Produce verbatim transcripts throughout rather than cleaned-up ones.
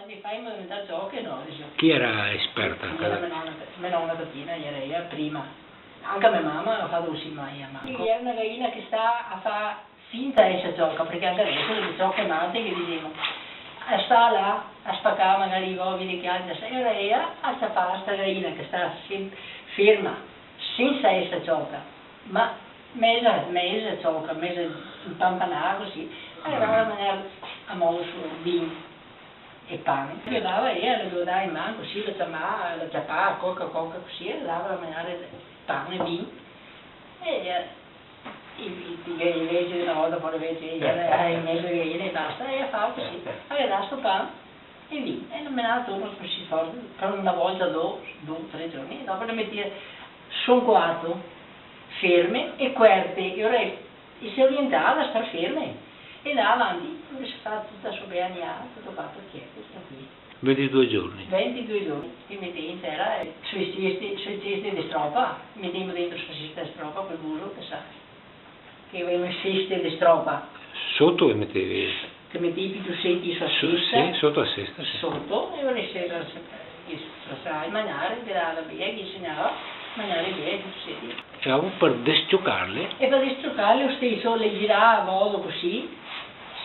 E femo diventare cioche, no, dixe. Chi era esperta? Era me nona, me nona Tatina, era ela prima. Anca me mama la ga fato cusì, ma ela manco. Ghe era na gaina che sta a fa finta de eser cioca, parché anca deso le cioche mate che dixemo. A sta là, a spacà magari i vovi de che altra, sa, era ela a ciapà sta gaina che sta sem-, ferma, sensa eser cioca, ma meza, meza cioca, meza impampanà cusì, e la dava da magnar a modo suo, vin e pan. Che dava, e la dava in man cusì, la ciamava, la ciapava, coca, coca cusì, e la dava da magnar pan e vin. E, eh, i, i, i, invese na volta, po invese, i, eh, in mezo che ghe ne basta, e la fa cusì. Alora, sto pan e vin, e la menava torno cusì forte, par na volta, do, do, tre giorni, e dopo le metea su un quarto, ferme e cuerte, e ora e se orientava a star ferme, e ndava avanti, e se fa tuta so bea niada, tuto fato, quieto, tranquilo. Ventidue giorni. Ventidue giorni, ti metei in tera, eh, sui cesti, sui cesti de stropa, metemo dentro su cesta de stropa, col buso, che sa, che gavemo ceste de stropa. Soto che metevi? Che metei i pituseti su a cesta. Sì, soto a cesta, sì. Soto, e ora se, se, se, se, magnare, che dava via, che insegnava a magnare via i pituseti. E dopo par desciocarle? E par desciocarle, lo steso, le girava a modo cusì,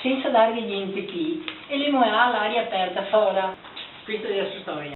sensa darghe gnente pi, e le moea a l'aria aperta, fora. Questa xe la so storia.